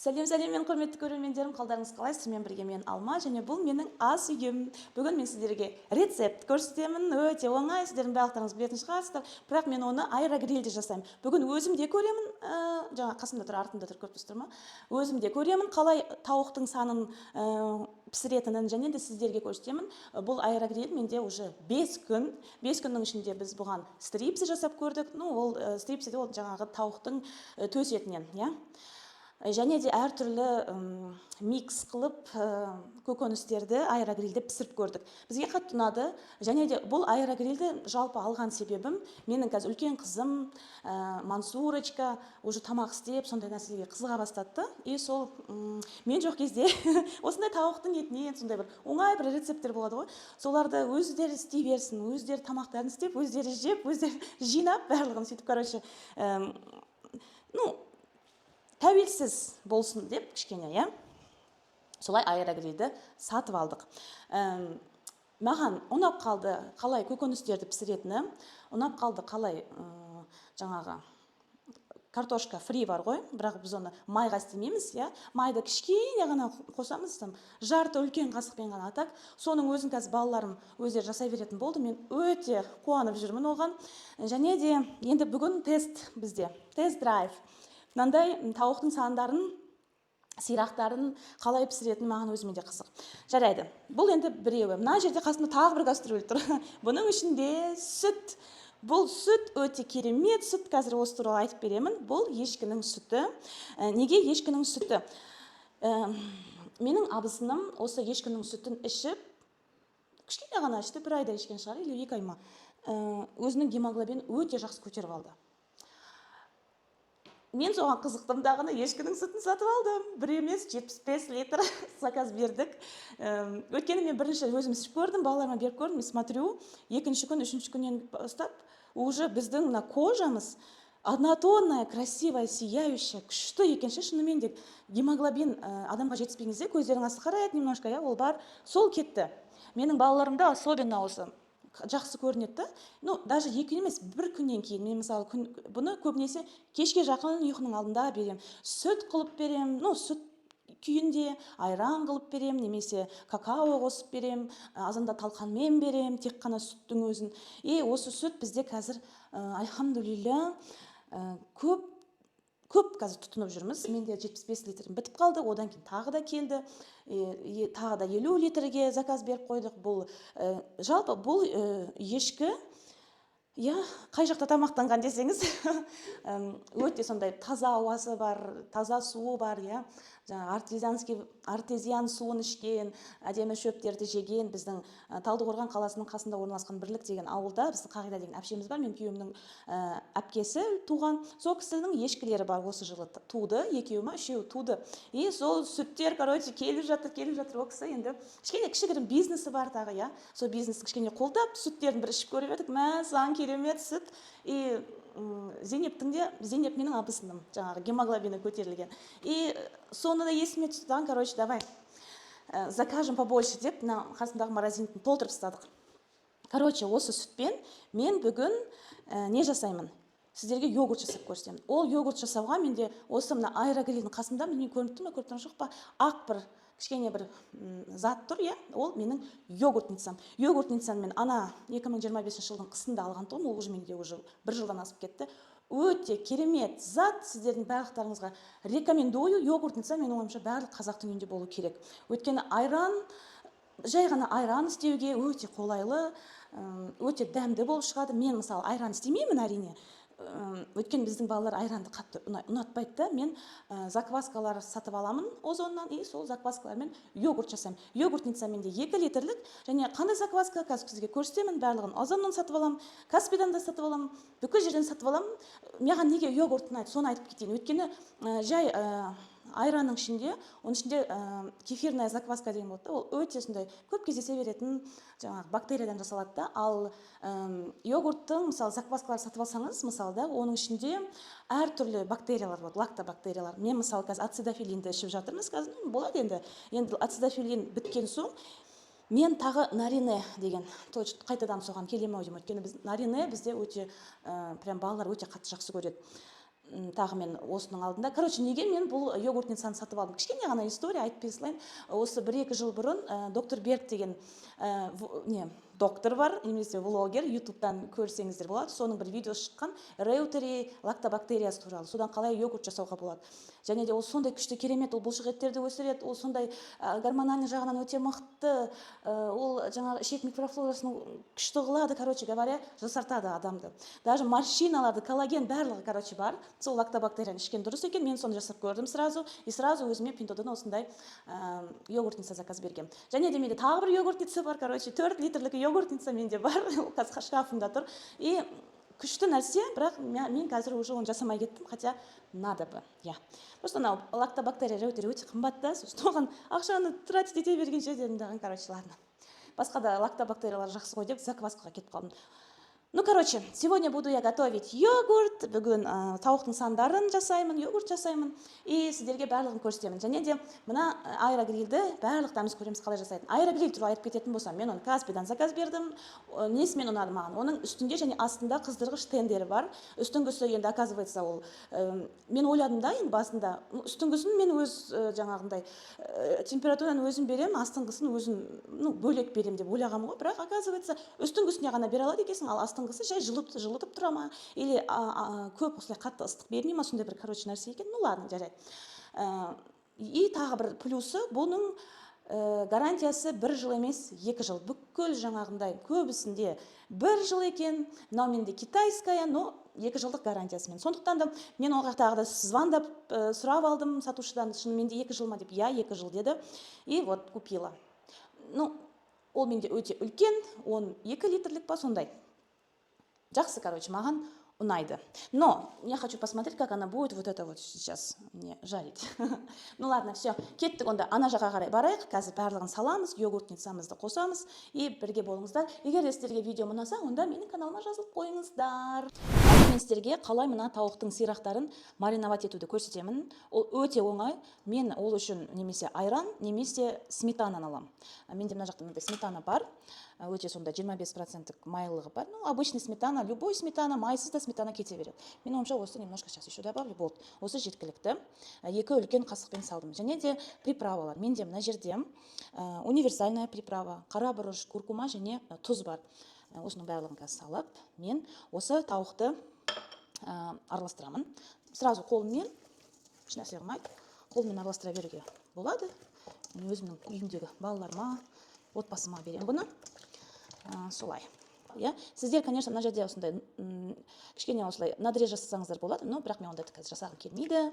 Сәлем, сәлем, мен құрметті көрермендерім! Қалдарыңыз қалай? Сізбен бірге мен, Алма, және бұл менің ас үйім. Бүгін мен сіздерге рецепт көрсетемін, өте оңай, сіздердің барлықтарыңыз білетін шығарсыздар, бірақ мен оны аэрогрильде жасаймын. Бүгін өзім де көремін, жаңа қасымда тұр, артымда тұр, көріп тұрсыздар ма? Өзім де көремін қалай тауықтың санын пісіретінін және де сіздерге көрсетемін. Бұл аэрогриль менде уже 5 күн. 5 күннің ішінде біз бұған стрипсы жасап көрдік. Ну, ол стрипсы, ол жаңағы тауықтың төс етінен, иә, және де әртүрлі микс қылып, көкөністерді аэрогрильде пісіріп көрдік. Бізге қатты ұнады. Және де бұл аэрогрильді жалпы алған себебім, менің қазір үлкен қызым Мансурочка уже тамақ істеп, сондай нәрселерге қызыға бастады да. И сол мен жоқ кезде осындай тауықтың етінен сондай бір оңай бір рецепттер болады ғой, соларды өздері істей берсін, өздері тамақтарын істеп, өздері жеп, өздері жинап барлығын сөйтіп, короче, ну, тәуелсіз болсын деп кішкене, иә, солай аэрогрильді сатып алдық. Маған ұнап қалды қалай көкөністерді пісіретіні, ұнап қалды қалай жаңағы картошка фри бар ғой, бірақ біз оны майға істемейміз, иә, майды кішкене ғана қосамыз, там жарты үлкен қасықпен ғана. А так соның өзін қазір балаларым өздері жасай беретін болды. Мен өте қуанып жүрмін оған. Және де енді бүгін тест бізде, тест драйв. Мынандай тауықтың сандарын, сирақтарын қалай пісіретіні маған өзіме де қызық. Жарайды, бұл енді біреуі. Мына жерде қасымда тағы бір кастрюль тұр, бұның ішінде сүт. Бұл сүт өте керемет сүт, қазір осы туралы айтып беремін. Бұл ешкінің сүті. Неге ешкінің сүті? Менің абысыным осы ешкінің сүтін ішіп, кішкене ғана ішті, бір айда ішкен шығар или 2 ай ма, өзінің гемоглобинін өте жақсы көтеріп алды. Мен соған қызықтым дағыны, ешкінің сүтін сатып алдым. Бір емес, 75 литр заказ бердік. Өйткені мен бірінші өзім ішіп көрдім, балаларыма беріп көрдім. И смотрю, екінші күн, үшінші күннен бастап уже біздің мына кожамыз однотонная, красивая, сияющая, күшті екен ше. Шынымен де гемоглобин адамға жетіспеген кезде көздерің асты қараяды немножко, иә, ол бар, сол кетті. Менің балаларымда особенно осы жақсы көрінеді да. Ну, даже екі емес, бір күннен кейін. Мен мысалы күн, бұны көбінесе кешке жақын ұйқының алдында беремін, сүт қылып беремін, ну, сүт күйінде айран қылып беремін немесе какао қосып беремін, азанда талқанмен беремін, тек қана сүттің өзін. И осы сүт бізде қазір, альхамдулилля, көп көп қазір тұтынып жүрміз. Менде 75 литр бітіп қалды, одан кейін тағы да келді, и тағы да 50 литрге заказ беріп қойдық. Бұл жалпы бұл ешкі, иә, қай жақта тамақтанған десеңіз, өте сондай таза ауасы бар, таза суы бар, иә, жаңағы артезианский, артезиан суын ішкен, әдемі шөптерді жеген. Біздің Талдықорған қаласының қасында орналасқан Бірлік деген ауылда біздің Қағида деген әпшеміз бар, менің күйеуімнің әпкесі туған. Сол кісінің ешкілері бар. Осы жылы туды, екеуі ма, үшеуі туды. И сол сүттер, короче, келіп жатыр, келіп жатыр. Ол кісі енді кішкене кішігірім бизнесі бар тағы, иә, сол бизнесін кішкене қолдап, сүттерін бір ішіп көріп едік, мәссаған, керемет сүт. И Зейнептің де, Зейнеп менің абысыным, жаңағы гемоглобині көтерілген, и соны да есіме түсті дағы, короче, давай закажем побольше деп, мына қасындағы морозильникті толтырып тастадық. Короче, осы сүтпен мен бүгін не жасаймын? Сіздерге йогурт жасап көрсетемін. Ол йогурт жасауға менде осы мына аэрогрильдің қасында, білмеймін, көрініп тұр ма, көріп тұрған жоқ па, ақ бір кішкене бір зат тұр, иә, ол менің йогуртницам. Йогуртницаны мен ана 2025 жылдың қысында алған тұғым, ол уже менде уже бір жылдан асып кетті. Өте керемет зат, сіздердің барлықтарыңызға рекомендую. Йогуртница, менің ойымша, барлық қазақтың үйінде болу керек, өйткені айран, жай ғана айран істеуге өте қолайлы, өте дәмді болып шығады. Мен мысалы айран істемеймін, әрине, өйткені біздің балалар айранды қатты ұнатпайды да. Мен закваскалар сатып аламын Озоннан и сол закваскалармен йогурт жасаймын. Йогуртница менде 2 литрлік. Және қандай закваска, қазір сізге көрсетемін. Барлығын Озоннан сатып аламын, Каспидан да сатып аламын, бүкіл жерден сатып аламын. Маған неге йогурт ұнайды, соны айтып кетейін. Өйткені жай айранның ішінде, оның ішінде кефирная закваска деген болады да, ол өте сондай көп кездесе беретін жаңағы бактериядан жасалады да. Ал йогурттың, мысалы, закваскалар сатып алсаңыз, мысалы да, оның ішінде әртүрлі бактериялар болады, лактобактериялар. Мен мысалы қазір ацидофилинді ішіп жатырмыз қазір, ну, болады енді. Енді ацидофилин біткен соң мен тағы Нарине деген қайтадан соған келемін ау деймін, өйткені біз Нарине бізде өте прям балалар өте қатты жақсы көреді. Тағы мен осының алдында, короче, неге мен бұл йогуртницаны сатып алдым, кішкене ғана история айтып бере салайын. Осы 1-2 жыл бұрын доктор Берг деген не доктор бар немесе влогер, Ютубтан көрсеңіздер болады, соның бір видеосы шыққан реутери лактобактериясы туралы, содан қалай йогурт жасауға болады. Және де ол сондай күшті, керемет, ол бұлшық еттерді өсіреді, ол сондай гормональный жағынан өте мықты, ол жаңағы ішек микрофлорасын күшті қылады, короче говоря, жасартады адамды, даже морщиналарды, коллаген, барлығы, короче, бар. Сол лактобактерияны ішкен дұрыс екен. Мен соны жасап көрдім сразу и сразу өзіме Пиндуодуодан осындай йогуртница заказ бергенмін. Және де менде тағы бір йогуртница бар, короче, 4 литрлік йогуртница менде бар, ол қазір шкафымда тұр. И күшті нәрсе, бірақ мен қазір уже оны жасамай кеттім, хотя надо бы, иә. Просто анау лактобактерия реутери өте қымбат та, сосын оған ақшаны тратить ете бергенше дедім дағы, короче, ладно, басқа да лактобактериялар жақсы ғой деп, закваскаға кетіп қалдым. Ну, короче, сегодня буду я готовить йогурт. Бүгін тауықтың сандарын жасаймын, йогурт жасаймын. И сіздерге барлығын көрсетемін. Және де мына аэрогрильді барлықтарымыз көреміз қалай жасайтын. Аэрогриль туралы айтып кететін болсам, мен оны Каспидан заказ бердім. Несімен ұнады маған? Оның үстінде және астында қыздырғыш тендері бар. Үстіңгісі енді, оказывается, ол мен ойладым да енді басында, ну, үстіңгісін мен өз жаңағындай температураны өзім беремін, астыңғысын өзім, ну, бөлек беремін деп ойлағанмын ғой. Бірақ, оказывается, үстіңгісіне ғана бере алады екенсің, ал астыңғысы жай жылытып тұра ма или көп осылай қатты ыстық бермей ма, сондай бір, короче, нәрсе екен. Ну ладно, жарайды. И тағы бір плюсы: бұның гарантиясы бір жыл емес, 2 жыл. Бүкіл жаңағындай көбісінде бір жыл екен. Мынау менде китайская, но 2 жылдық гарантиясымен. Сондықтан да мен оған тағы да звондап, сұрап алдым сатушыдан, шынымен де 2 жыл ма деп. Иә, 2 жыл деді. И вот купила. Ну, ол менде өте үлкен, 12 литрлік па, сондай. Жақсы, короче, маған ұнайды. Но я хочу посмотреть, как она будет вот это вот сейчас мне жарить. Ну ладно, все, кеттік онда, ана жаққа қарай барайық. Қазір барлығын саламыз, йогуртницамызды қосамыз и бірге болыңыздар. Егер де сіздерге видео ұнаса, онда менің каналыма жазылып қойыңыздар. Қазір мен сіздерге қалай мына тауықтың сирақтарын мариновать етуді көрсетемін. Ол өте оңай. Мен ол үшін немесе айран, немесе сметананы аламын. Менде мына жақта мынандай сметана бар. Өте сондай 25 проценттік майлығы бар. Ну, обычный сметана, любой сметана, майсыз да сметана кете береді. Менің ойымша, осы немножко сейчас еще добавлю, болды, осы жеткілікті. Екі үлкен қасықпен салдым. Және де приправалар менде мына жерде универсальная приправа, қара бұрыш, куркума және тұз бар. Осының барлығын қазір салып, мен осы тауықты араластырамын сразу қолыммен, ешнәрсе қылмайды, қолыммен араластыра беруге болады. Мен өзімнің үйімдегі балаларыма, отбасыма беремін бұны. Солай, иә. Сіздер, конечно, мына жерде осындай кішкене осылай надрез жасасаңыздар болады, но бірақ мен ондайды қазір жасағым келмейді,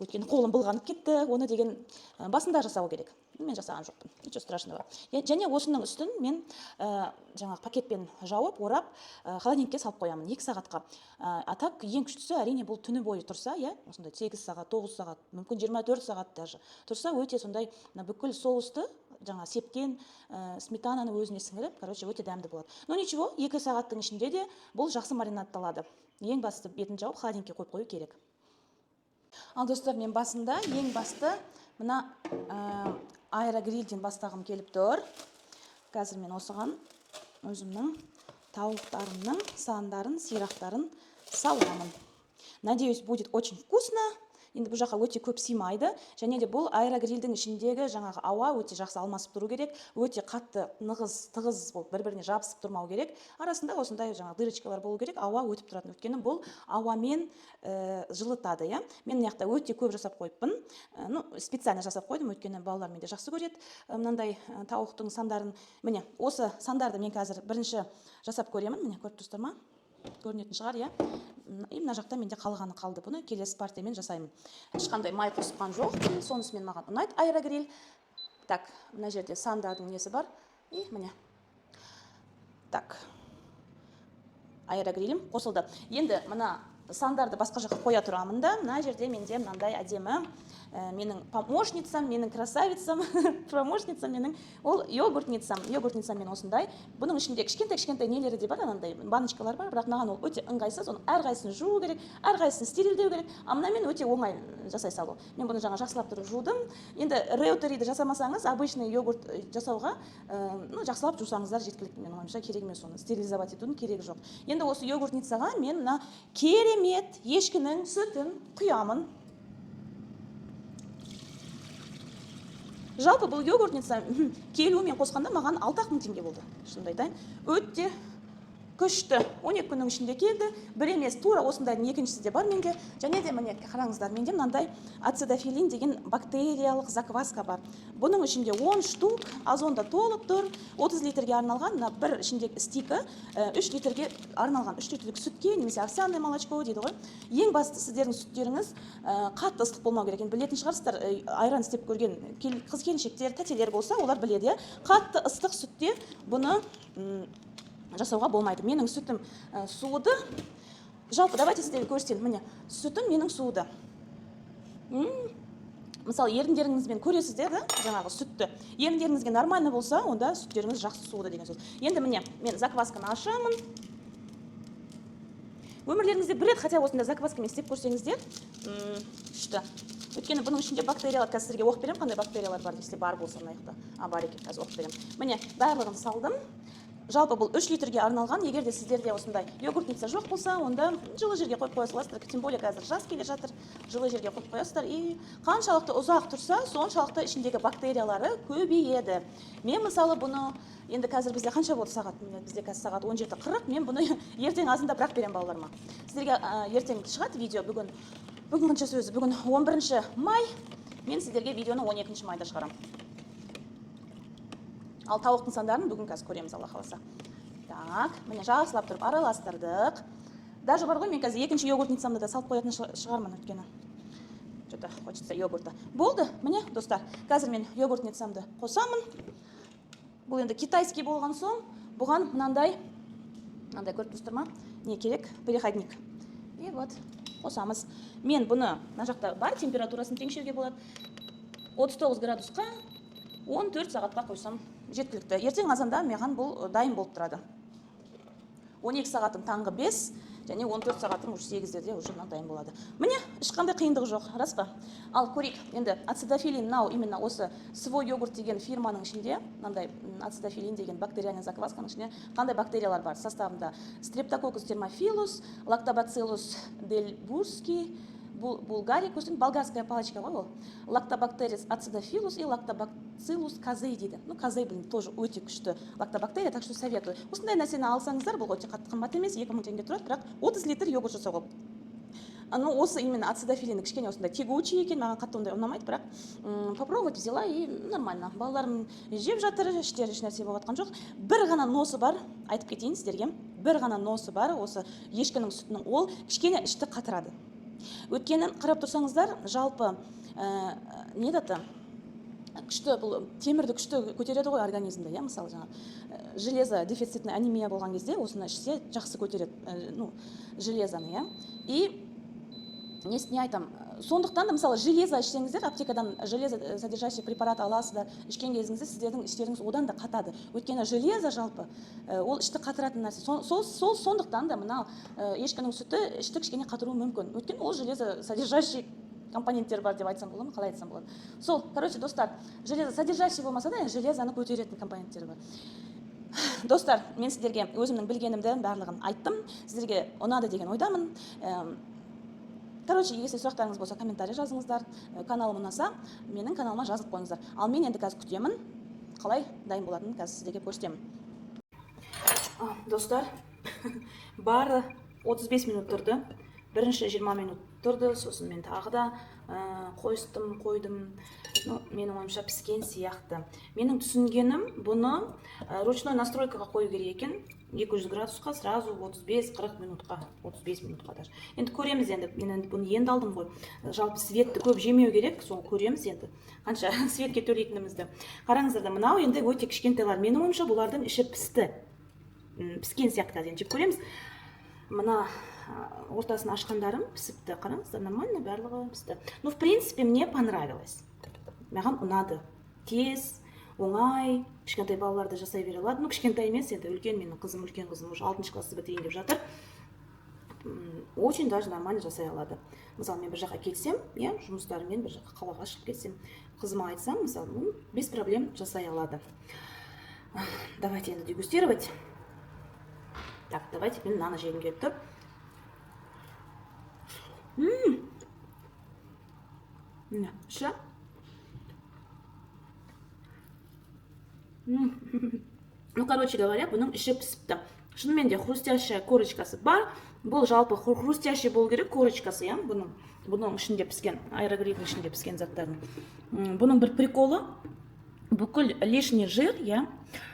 өйткені қолым былғанып кетті. Оны деген басында жасау керек, мен жасаған жоқпын, ничего страшного. Және осының үстін мен жаңағы пакетпен жауып, орап, холодильникке салып қоямын 2 сағатқа. А так ең күштісі, әрине, бұл түні бойы тұрса, иә, осындай 8 сағат, 9 сағат, мүмкін 24 сағат даже тұрса, өте сондай мына бүкіл соусты, жаңа сепкен сметананы өзіне сіңіріп, короче, өте дәмді болады. Но ничего, 2 сағаттың ішінде де бұл жақсы маринадталады. Ең басты, бетін жауып, холодильникке қойып қою керек. Ал, достар, мен басында ең басты мына аэрогрильден бастағым келіп тұр. Қазір мен осыған өзімнің тауықтарымның сандарын, сирақтарын саламын. Надеюсь, будет очень вкусно. Енді бұл жаққа өте көп сыймайды. Және де бұл аэрогрильдің ішіндегі жаңағы ауа өте жақсы алмасып тұру керек, өте қатты нығыз, тығыз болып бір біріне жабысып тұрмау керек. Арасында осындай жаңағы дырочкалар болу керек, ауа өтіп тұратын, өйткені бұл ауамен жылытады, иә. Мен мына жақта өте көп жасап қойыппын. Ну, специально жасап қойдым, өйткені балалар менде жақсы көреді мынандай тауықтың сандарын. Міне, осы сандарды мен қазір бірінші жасап көремін. Міне, көріп тұрсыздар ма? Көрінетін шығар, иә. И мына жақта менде қалғаны қалды, бұны келесі партиямен жасаймын. Ешқандай май қосқан жоқпын, сонысымен маған ұнайды аэрогриль. Так, мына жерде сандардың несі бар. И міне, так, аэрогрилім қосылды. Енді мына сандарды басқа жаққа қоя тұрамын да, мына жерде менде мынандай әдемі Менің помощницам, менің красавицам, помощницам менің, ол йогуртницам. Йогуртницам мен осындай. Бұның ішінде кішкентай-кішкентай нелері де бар, анандай баночкалар бар, бірақ маған ол өте ыңғайсыз, оның әрқайсысын жуу керек, әрқайсысын стерилдеу керек. А мынамен өте оңай жасай салу. Мен бұны жаңа жақсылап тұрып жудым. Енді реутериді жасамасаңыз, обычный йогурт жасауға, ну, жақсылап жусаңыздар жеткілікті, менің ойымша, керек емес, оны стерилизовать етудің керегі жоқ. Енді осы йогуртницаға мен мына керемет ешкінің сүтін құямын. Жалпы бұл йогуртница келуімен қосқанда маған алты-ақ мың теңге болды. Шынымды айтайын, өте күшті. 12 күннің ішінде келді. Бір емес, тура осындайдың екіншісі де бар менде. Және де міне қараңыздар, менде мынандай ацидофилин деген бактериялық закваска бар. Бұның ішінде 10 штук, озонда толып тұр. 30 литрге арналған, мына бір ішіндегі стикі, 3 литрге арналған, 3 литрлік сүтке немесе овсяное молочко дейді ғой. Ең басты сіздердің сүттеріңіз, қатты ыстық болмау керек. Енді білетін шығарсыздар, айран істеп көрген қыз келіншектер, тәтелер болса, олар біледі, иә. Қатты ыстық сүтте бұны, жасауға болмайды. Менің сүтім, суыды. Жалпы давайте сіздерге көрсетейін. Міне, сүтім менің суыды. Мысалы, еріндеріңізбен көресіздер, да, жаңағы сүтті. Еріндеріңізге нормально болса, онда сүттеріңіз жақсы суыды деген сөз. Енді міне, мен заквасканы ашамын. Өмірлеріңізде бір рет хотя бы осындай закваскамен істеп көрсеңіздер, күшті. Өйткені бұның ішінде бактериялар, қазір сіздерге оқып беремін, қандай бактериялар бар, если бар болса мына жақта. А, бар екен, қазір оқып беремін. Міне, барлығын салдым. Жалпы бұл 3 литрге арналған. Егер де сіздерде осындай йогуртница жоқ болса, онда жылы жерге қойып қоя саласыздар. Тем более қазір жаз келе жатыр, жылы жерге қойып қоясыздар. И қаншалықты ұзақ тұрса, соншалықты ішіндегі бактериялары көбейеді. Мен мысалы бұны, енді қазір бізде қанша болды сағат? Міне, бізде қазір сағат он жеті қырық. Мен бұны ертең азында бірақ беремін балаларыма. Сіздерге, ертең шығады видео. Бүгін, бүгін қанша сөзі? Бүгін 11 май. Мен сіздерге видеоны 12 майда шығарамын. Ал тауықтың сандарын бүгін қазір көреміз, Алла қаласа. Так, міне жақсылап тұрып араластырдық. Даже бар ғой, мен қазір екінші йогуртницамды да салып қоятын шығармын, өйткені что-то хочется йогурта. Болды, міне, достар, қазір мен йогуртницамды қосамын. Бұл енді китайский болған соң, бұған мынандай көріп тұрсыздар ма? Не керек? Переходник. И вот қосамыз. Мен бұны мына жақта бар, температурасын теңшеуге болады. 39 градусқа 14 сағатқа қойсам жеткілікті. Ертең азанда маған бұл дайын болып тұрады. 12 сағатым таңғы 5 және 14 сағатым уже 8-дерде уже мынау дайын болады. Міне, ешқандай қиындығы жоқ, рас па? Ал көрейік, енді ацидофилин мынау именно осы свой йогурт деген фирманың ішінде, мынандай, ацидофилин деген бактериальный заквасканың ішінде қандай бактериялар бар? Составында стрептококкус термофилус, лактобациллус дельбурский, булгарикус, енді болгарская палочка ғой ол. Лактобактерис ацидофилус и лактобациллус казей дейді. Ну, казей, блин, тоже өте күшті лактобактерия, так что советую. Осындай нәрсені алсаңыздар, бұл өте қатты қымбат емес, 2000 теңге тұрады, бірақ 30 литр йогурт жасауға болады. Ну, осы именно ацидофилин кішкене осындай тягучий екен, маған қатты ондай ұнамайды, бірақ, попробовать взяла и нормально. Балаларым жеп жатыр, іштері еш нәрсе болып жатқан жоқ. Бір ғана носы бар, айтып кетейін сіздерге, бір ғана носы бар осы ешкінің сүтінің, ол кішкене ішті қатырады. Өйткені қарап тұрсаңыздар, жалпы, не даты, күшті бұл темірді күшті көтереді ғой организмді, иә, мысалы жаңа, железо дефицитный анемия болған кезде осыны ішсе жақсы көтереді, ну, железоны, иә. И не айтам, сондықтан да мысалы железо ішсеңіздер, аптекадан железо содержащий препарат аласыздар, ішкен кезіңізде сіздердің іштеріңіз одан да қатады. Өйткені железо жалпы, ол ішті қатыратын нәрсе. Сондықтан да мынау, ешкінің сүті ішті кішкене қатыруы мүмкін. Өйткені ол железо содержащий компоненттер бар деп айтсам болады ма, қалай айтсам болады. Сол, короче, достар, железо содержащий болмаса да, железоны көтеретін компоненттері бар. Достар, мен сіздерге өзімнің білгенімді барлығын айттым. Сіздерге ұнады деген ойдамын. Короче, если сұрақтарыңыз болса, комментарий жазыңыздар. Каналым ұнаса, менің каналыма жазылып қойыңыздар. Ал мен енді қазір күтемін. Қалай дайын болатынын қазір сіздерге көрсетемін. Достар, бары 35 минут тұрды. Бірінші 20 минут тұрды, сосын мен тағы да, қойыстым, қойдым. Ну, менің ойымша піскен сияқты. Менің түсінгенім, бұны, ручной настройкаға қою керек екен. 200 градусқа сразу 35-40 минутқа, 35 минутқа даже. Енді көреміз енді, мен енді бұны енді алдым ғой. Жалпы светті көп жемеу керек, сол көреміз енді. Қанша светке төлейтінімізді. Қараңыздар да, мынау енді өте кішкентайлар. Менің ойымша бұлардың іші пісті. Піскен сияқты, қазір енді жеп көреміз. Мына Ортасын ашқандарым пісіпті. Қараңыздар, нормально, барлығы пісті. Ну, в принципе, мне понравилось, маған ұнады. Тез, оңай, кішкентай балалар да жасай бере алады. Ну, кішкентай емес енді, үлкен, менің қызым, үлкен қызым уже алтыншы классты бітірейін деп жатыр. Очень даже нормально жасай алады. Мысалы, мен бір жаққа кетсем, иә, жұмыстарыммен бір жаққа, қалаға шығып кетсем, қызыма айтсам, мысалы, ну, без проблем жасай алады. Давайте енді дегустировать. Так, давайте, мен мынаны жегім келіп тұр. Міне, іші. Ну, короче говоря, бұның іші пісіпті. Шынымен де хрустящая корочкасы бар. Бұл жалпы хрустящий болу керек корочкасы, иә, бұның ішінде піскен, аэрогрильдің ішінде піскен заттардың. Бұның бір приколы: бүкіл лишний жир, иә,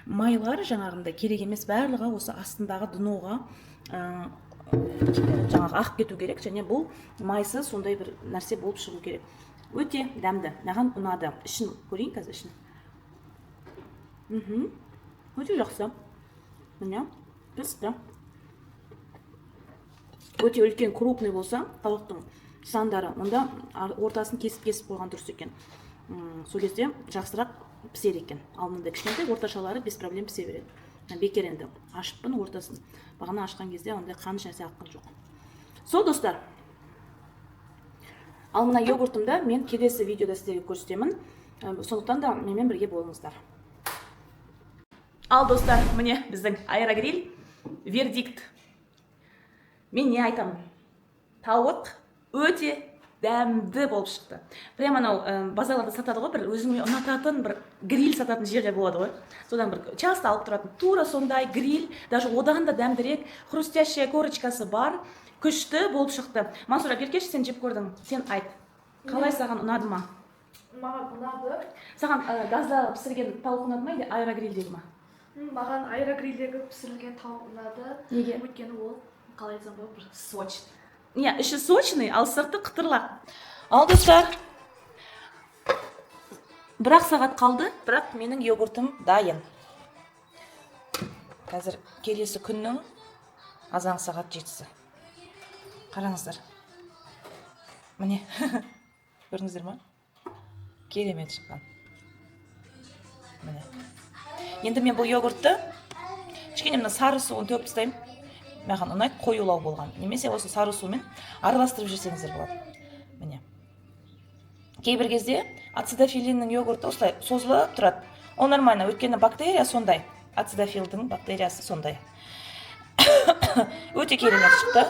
майлар жаңағындай керек емес, барлығы осы астындағы дноға жаңағы ағып кету керек және бұл майсыз сондай бір нәрсе болып шығу керек. Өте дәмді, маған ұнады. Ішін көрейін қазір, ішін. Өте жақсы. Міне, пісті. Өте үлкен, крупный болса тауықтың сандары, онда ортасын кесіп-кесіп қойған дұрыс екен. Сол кезде жақсырақ піседі екен. Ал мындай кішкентай, орташалары без проблем пісе береді. Бекер енді ашыппын ортасын. Бағана ашқан кезде ондай қан нәрсе аққан жоқ. Сол, достар. Ал мына йогуртымды мен келесі видеода сіздерге көрсетемін. Сондықтан да менімен бірге болыңыздар. Ал, достар, міне, біздің аэрогриль, вердикт. Мен не айтамын? Тауық өте дәмді болып шықты. Прямо анау базарларда сатады ғой, бір өзіңе ұнататын бір гриль сататын жерлер болады ғой. Содан бір часто алып тұратын. Тура сондай гриль, даже одан да дәмдірек, хрустящая корочкасы бар, күшті болып шықты. Мансұр, әперкеші, сен жеп көрдің. Сен айт. Қалай, саған ұнады ма? Маған ұнады. Саған газда пісірген тауық ұнады ма или аэрогрильдегі ма? Маған аэрогрильдегі пісірілген тауық ұнады. Неге? Өйткені ол, қалай айтсам болады, бір сочный. Не, іші сочный, ал сырты қытырлақ. Ал, достар, бір-ақ сағат қалды, бірақ менің йогуртым дайын. Қазір келесі күннің азанғы сағат 7-сі. Қараңыздар. Міне, көрдіңіздер ма? Керемет шыққан. Міне. Енді мен бұл йогуртты кішкене мына сары суын төгіп тастаймын. Маған ұнайды қоюлау болған. Немесе осы сары сумен араластырып жесеңіздер болады. Міне. Кейбір кезде ацидофилиннің йогурты осылай созылып тұрады. Ол нормально, өйткені бактерия сондай. Ацидофилдің бактериясы сондай. Өте керемет шықты.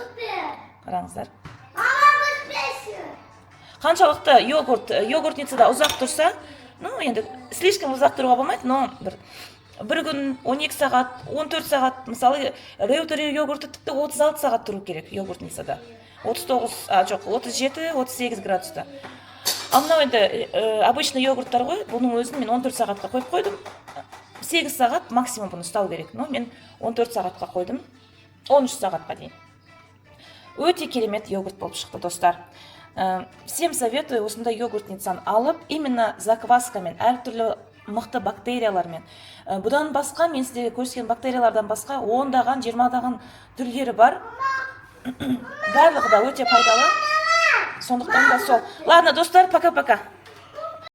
Қараңыздар. Қаншалықты йогурт йогуртницада ұзақ тұрса, ну, енді слишком ұзақ тұруға болмайды, но бір күн, 12 сағат, 14 сағат, мысалы, Реутер йогурты тіпті 36 сағат тұру керек йогуртницада. 39, а, жоқ, 37, 38 градуста. Ал мынау енді обычный йогурттар ғой, бұның өзін мен 14 сағатқа қойып қойдым. 8 сағат максимум бұны ұстау керек. Но мен 14 сағатқа қойдым, 13 сағатқа дейін. Өте керемет йогурт болып шықты, достар. Всем советую осындай йогуртницаны алып, именно закваскамен, әртүрлі мықты бактериялармен. Бұдан басқа, мен сіздерге көрсеткен бактериялардан басқа ондаған, 20-даған түрлері бар. Барлығы да өте пайдалы. Сондықтан да сол. Ладно, достар, пока-пока.